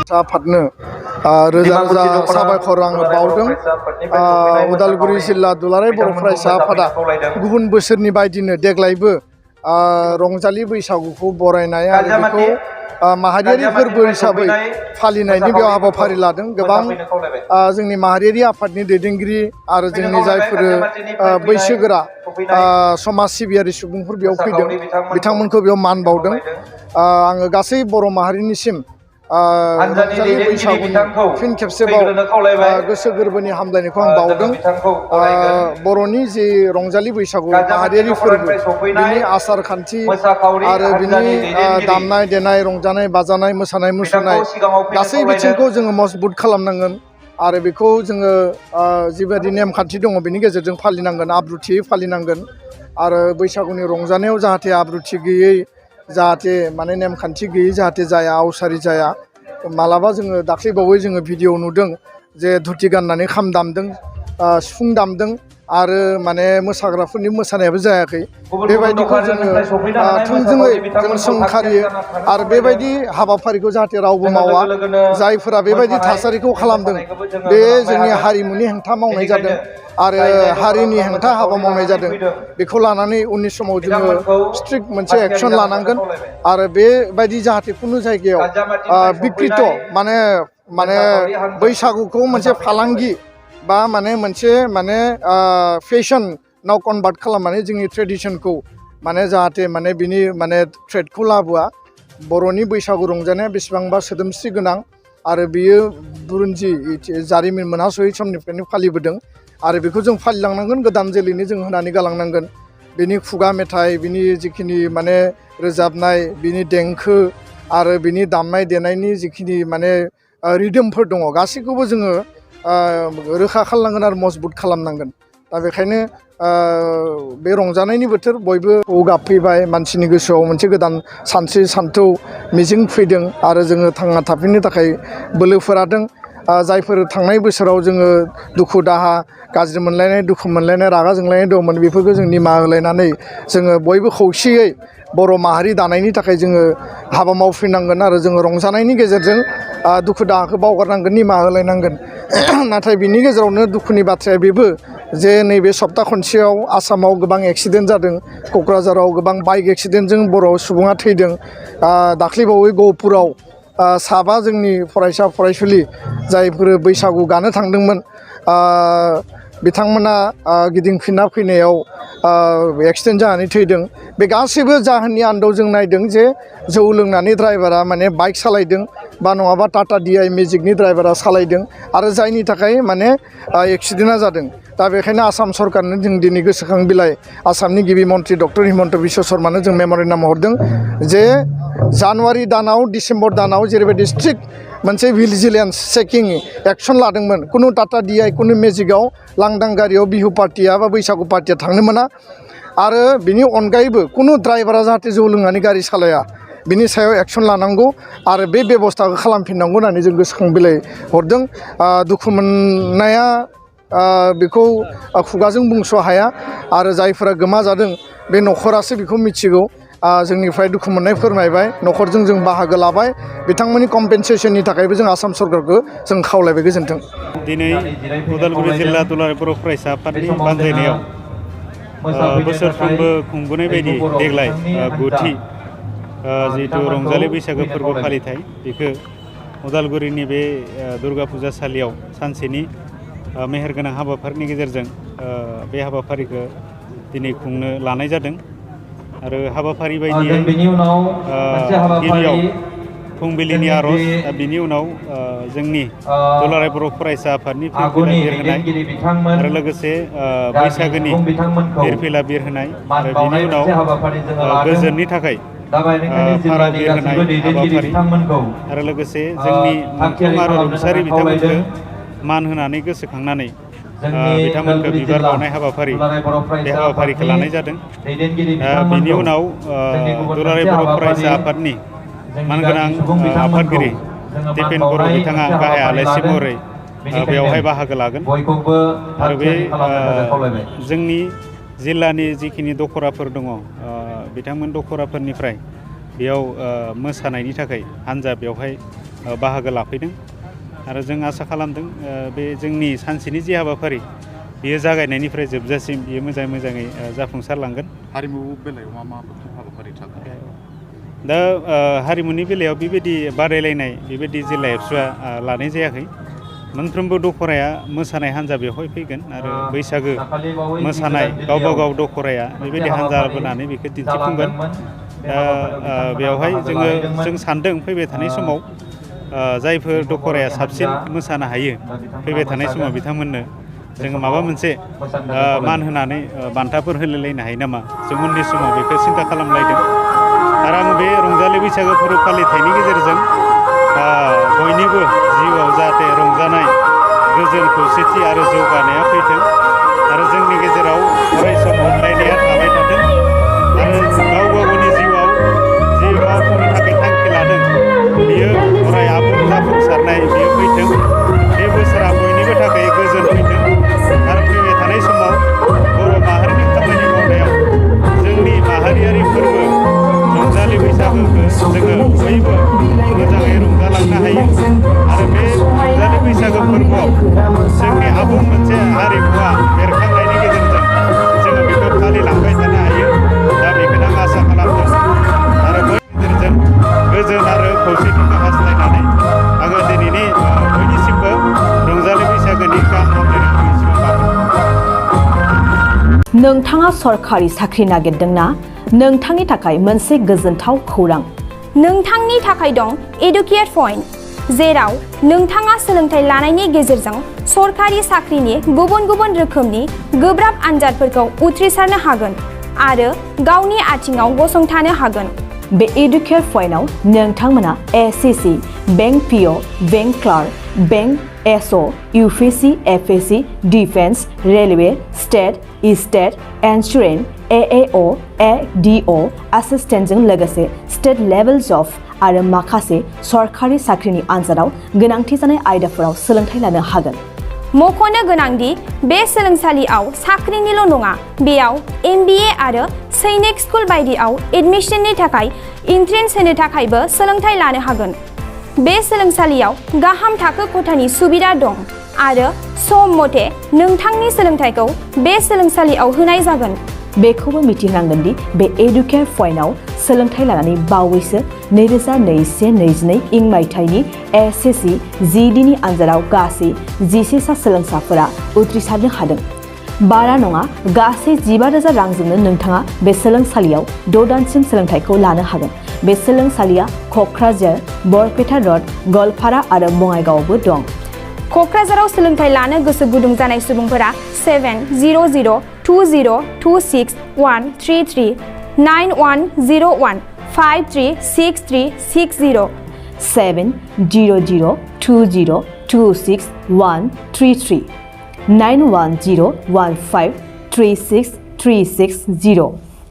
फरायसा आफादनो रोजा रोजा साबायखर आङो बावदों। उदालगुरि जिल्ला दुलाराय बर' फरायसा आफादा गुबुन बोसोरनि बायदिनो देग्लायबो रंजालि बैसागुखौ बरायनाय आरो बेखौ माहारियारि फोरबो हिसाबै फालिनायनि बेयाव हाबाफारि लादों। गोबां जोंनि माहारियारि आफादनि दैदेनगिरि आरो जोंनि जायफोर बैसोगोरा समाज सिबियारि सुबुंफोर बेयाव फैदों, बिथांमोनखौ बेयाव मान बावदों। आङो गासै बर' माहारिनिसिम रंजालि बैसागुनि फिन खेबसेबाव गोसो गोरबोनि हामलायनायखौ आं बावदों। बर'नि जि रंजालि बैसागु माहारियारि फोरबो, बिनि आसार खान्थि आरो बिनि दामनाय देनाय, रंजानाय बाजानाय, मोसानाय मुसुरनाय गासै बिथिंखौ जोङो मजबुत खालामनांगोन आरो बेखौ जोङो जिबायदि नेमखान्थि दङ बेनि गेजेरजों फालिनांगोन, आब्रुथियै फालिनांगोन। आरो बैसागुनि रंजानायाव जाहाथे आब्रुथि गैयै, जाहाथे माने नेमखान्थि गैयै जाहाथे जाया, आवसारि जाया। मालाबा जोङो दाख्लैबावै जोङो भिडिअ नुदों जे धुति गाननानै खाम दामदों, सिफुं दामदों आरो माने मोसाग्राफोरनि मोसानायाबो जायाखै। बेबायदिखौ जोङो थोंजोङै जों सोंखारियो आरो बेबायदि हाबाफारिखौ जाहाथे रावबो मावा। जायफोरा बेबायदि थासारिखौ खालामदों बे जोंनि हारिमुनि हेंथा मावनाय जादों आरो हारिनि हेंथा हाबा मावनाय जादों। बेखौ लानानै उननि समाव जोङो स्ट्रिक्ट मोनसे एक्सन लानांगोन आरो बेबायदि जाहाथे खुनु जायगायाव बिकृत माने बैसागुखौ मोनसे फालांगि बा मोनसे फेशनाव कनभार्ट खालामनानै जोंनि ट्रेडिसनखौ जाहाथे बिनि थ्रेडखौ लाबोआ। बर'नि बैसागु रंजानाया बेसेबांबा सोदोमस्रि गोनां आरो बियो बुरन्जि जारिमिन मोनहासयै समनिफ्रायनो फालिबोदों आरो बेखौ जों फालिलांनांगोन, गोदान जोलैनो जों होनानै गालांनांगोन। बिनि खुगा मेथाइ, बिनि जिखिनि रोजाबनाय, बिनि देंखो आरो बिनि दामनाय देनायनि जिखिनि रिदोमफोर दङ, गासैखौबो जोङो रोखा खालामनांगोन आरो मजबुत खालामनांगोन। दा बेखायनो बे रंजानायनि बोथोर, बयबो गाबफैबाय, मानसिनि गोसोआव मोनसे गोदान सानस्रि सानथौ मिजिं फैदों आरो जोङो थांना थाफिननो थाखाय बोलो फोरादों। जायफोर थांनाय बोसोराव जोङो दुखु दाहा, गाज्रि मोनलायनाय, दुखु मोनलायनाय, रागा जोंलायनाय दंमोन, बेफोरखौ जों निमाहा होलायनानै जोङो बयबो खौसेयै बर' माहारि दानायनि थाखाय जोङो हाबा मावफिननांगोन आरो जोङो रंजानायनि गेजेरजों दुखु दाहाखौ बावगारनांगोन, निमाहा होलायनांगोन। नाथाय बिनि गेजेरावनो दुखुनि बाथ्राया बेबो जे नैबे सप्ता खनसेयाव आसामाव गोबां एक्सिडेन्ट जादों। क'क्राझाराव गोबां बाइक एक्सिडेन्टजों बर' सुबुङा थैदों। दाख्लैबावै गहपुराव 7 जोंनि फरायसा फरायसुलि जायफोर बैसागु गानो थांदोंमोन, बिथांमोना गिदिंफिनना फैनायाव एक्सिडेन्ट जानानै थैदों। बे गासैबो जाहोननि आन्दोआव जों नायदों जे जौ लोंनानै ड्राइभारा बाइक सालायदों बा नङाबा टाटा DI मेजिकनि ड्राइभारा सालायदों आरो जायनि थाखाय एक्सिडेन्टआ जादों। दा बेखायनो आसाम सरकारनो जों दिनै गोसोखां बिलाइ आसामनि गिबि मन्त्रि डक्टर हिमन्त बिश्व शर्मानो जों मेम'रेन्डाम हरदों जे जानुवारि दानाव, डिसेम्बर दानाव जेरैबायदि स्ट्रिक्ट मोनसे भिजिलेन्स चेकिं एक्सन लादोंमोन, कुनु टाटा DI, कुनु मेजिकआव लांदां गारियाव बिहु पार्टिया बा बैसागु पार्टिया थांनो मोना आरो बिनि अनगायैबो कुनु ड्राइभारा जाहाथे जौ लोंनानै गारि सालाया, बिनि सायाव एक्सन लानांगौ आरो बे बेबस्थाखौ खालामफिननांगौ होननानै जों गोसोखां बिलाइ हरदों। दुखु मोननाया बेखौ खुगाजों बुंस' हाया आरो जायफोरा गोमाजादों बे न'खरासो बेखौ मिथिगौ। जोंनिफ्राय दुखु मोननाय फोरमायबाय, न'खरजों जों बाहागो लाबाय। बिथांमोननि कम्पेनसेसननि थाखायबो जों आसाम सरकारखौ जों खावलायबाय। गोजोन्थों। दिनै उदालगुरि जिल्ला दुलाराय बर' फरायसा आफादनि बानजायनायाव बोसोरफ्रोमबो खुंबोनाय बायदि देग्लाय 9थि जिहेतु रंजालि बैसागो फोरबो फालिथाय, बेखौ उदालगुरिनि बे दुर्गा फुजासालियाव सानसेनि मेहेरगोनां हाबाफारिनि गेजेरजों बे हाबाफारिखौ दिनै खुंनो लानाय जादों। आरो हाबाफारि बायदियै गिबियाव फुंबिलिनि आर'ज, बिनि उनाव जोंनि दुलाराय बर' फरायसा आफादनि फिरफिला बिर होनाय आरो लोगोसे बैसागोनि फिरफिला बिर होनाय आरो बिनि उनाव गोजोननि थाखाय फारौ बिर होनाय हाबाफारि आरो लोगोसे जोंनि मुंख्लं आरो रुंसारि बिथांमोनखौ मान होनानै गोसोखांनानै बिथांमोनखौ बिबार बावनाय हाबाफारि, बे हाबाफारिखौ लानाय जादों। बिनि उनाव दुलाराय बर' फरायसा आफादनि मानगोनां आफादगिरि दिपेन बर' बिथाङा गाहाय आलासि महरै बेवहाय बाहागो लागोन आरो बे जोंनि जिल्लानि जिखिनि दखराफोर दङ, बिथांमोन दखराफोरनिफ्राय बेयाव मोसानायनि थाखाय हान्जा बेवहाय बाहागो लाफैदों आरो जों आसा खालामदों बे जोंनि सानसेनि जि हाबाफारि बेयो जागायनायनिफ्राय जोबजासिम बेयो मोजाङै जाफुंसारलांगोन। हारिमु बेलायाव मा हाबाफारि थागोन? दा हारिमुनि बेलायाव बेबायदि बादायलायनाय बेबायदि जिल्ला एबसुआ लानाय जायाखै। मोनफ्रोमबो दखराया मोसानाय हान्जा बेवहाय फैगोन आरो बैसागो मोसानाय गावबा गाव दखराया बेबायदि हान्जा लाबोनानै बेखौ दिन्थिफुंगोन। बेवहाय जों सान्दों फैबाय थानाय समाव जायफोर दखराया साबसिन मोसानो हायो फैबाय थानाय समाव बिथांमोननो जोङो माबा मोनसे मान होनानै बान्थाफोर होलायलायनो हायो नामा जों उननि समाव बेखौ सिन्था खालामलायदों। आरो आं बे रंजालि बैसागो फोरबो फालिथायनि गेजेरजों बयनिबो जिउआव जाहाथे रंजानाय गोजोन खौसेथि आरो जौगानाया फैथों आरो जोंनि गेजेराव अरायसम अनलायनाया थाबाय थाथों आरो गाव गावनि जिउआव जि मावफुंनो थाखाय थांखि लादों बियो अराय आबुं जाफुंसारनाय बियो फैथों। बे बोसोरा बयनिबो थाखाय गोजोन फैथों आरो फैबाय थानाय समाव बर' माहारिनि खामानि मावनायाव जोंनि माहारियारि फोरबो रंजालि बैसागोखौ जोङो बयबो मोजाङै रंजालांनो हायो आरो बे रंजालि बैसागो फोरबोआव जोंनि आबुं मोनसे हारिमुवा बेरखांनायनि गेजेरजों जोङो बेखौ फालिलांबाय थानो हायो। दा बेखौनो आं आसा खालामदों आरो बै गेजेरजों गोजोन आरो खौसेथिखौ हास्थायनानै आङो दिनैनि बयनिसिमबो रंजालि बैसागोनि गाहाम हामलायनायखौ एसेबां बावहरो। नोंथाङा सरखारि साख्रि नागिरदोंना? नोंथांनि थाखाय मोनसे गोजोनथाव खौरां। नोंथांनि थाखाय दं एडुकेट पइन्ट, जेराव नोंथाङा सोलोंथाइ लानायनि गेजेरजों सरखारि साख्रिनि गुबुन गुबुन रोखोमनि गोब्राब आनजादफोरखौ उथ्रिसारनो हागोन आरो गावनि आथिङाव गसंथानो हागोन। बे एडुकेट पइन्टआव नोंथांमोना SSC, bank PO, bank clerk, bank SO, UPSC, FSC, defence, railway, state insurance, AAO, ADO एसिस्टेन्टजों लोगोसे स्टेट लेभेल जब आरो माखासे सरखारि साख्रिनि आनजादाव गोनांथि जानाय आयदाफोराव सोलोंथाइ लानो हागोन। मख'नो गोनांदि बे सोलोंसालियाव साख्रिनिल' नङा, बेयाव MBA आरो सैनिक स्कुल बायदियाव एडमिशननि थाखाय एन्ट्रेन्स होनो थाखायबो सोलोंथाइ लानो हागोन। बे सोलोंसालियाव गाहाम थाखो खथानि सुबिदा दं आरो सम मथे नोंथांनि सोलोंथाइखौ बे सोलोंसालियाव होनाय जागोन। बेखौबो मिथिनांगोन दि बे एडुकेट पइन्टआव सोलोंथाइ लानानै बावैसो 2021-22 इं मायथाइनि एसएससि जिडिनि आनजादाव गासै 11 सा सोलोंसाफोरा उथ्रिसारनो हादों। बारा नङा, गासै 15,000 रांजोंनो नोंथाङा बे सोलोंसालियाव 6 दानसिम सोलोंथाइखौ लानो हागोन। बे सोलोंसालिया क'क्राझार, बरपेटा र'ड, गवालपारा आरो बङाइगावआवबो दं। क'क्राझाराव सोलोंथाइ लानो गोसो गुदुं जानाय सुबुंफोरा 70020263133 9101536360 70020263133 9101536360